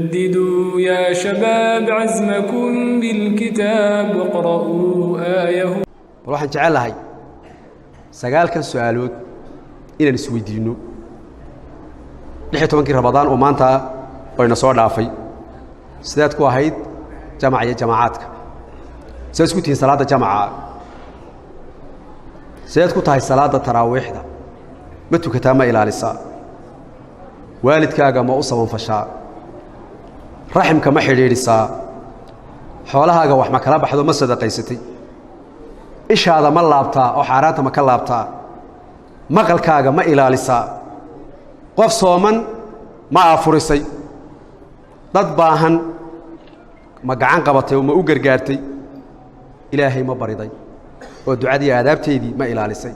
جددوا يا شباب عزمكم بالكتاب واقرؤوا آيه. Bal waxaan jecel lahay 9kan su-aalood inaan isweydiinno 16kii Ramadaan oo maanta bayna soo dhaafay. Sidaad ku ahayd jamaca iyo jamaacaadka? Sidaad isku tihiin salaadda jamaca? Sideed ku tahay salaadda taraawiixda? Ma tukataa? Ma ilaalisaa? Waalidkaaga ma u sabanfashaa? Raximka ma xidhiidhisaa? Xoolahaaga wax ma kala baxdo? Ma sadaqaysatay? Ishaada ma laabtaa oo xaaraanta ma ka laabtaa? Maqalkaaga ma ilaalisaa? Qof sooman ma aafurisay? Dad baahan ma gacan qabatay oo ma u gargaartay? Ilaahay ma bariday oo ducadii aadaabteydii ma ilaalisay?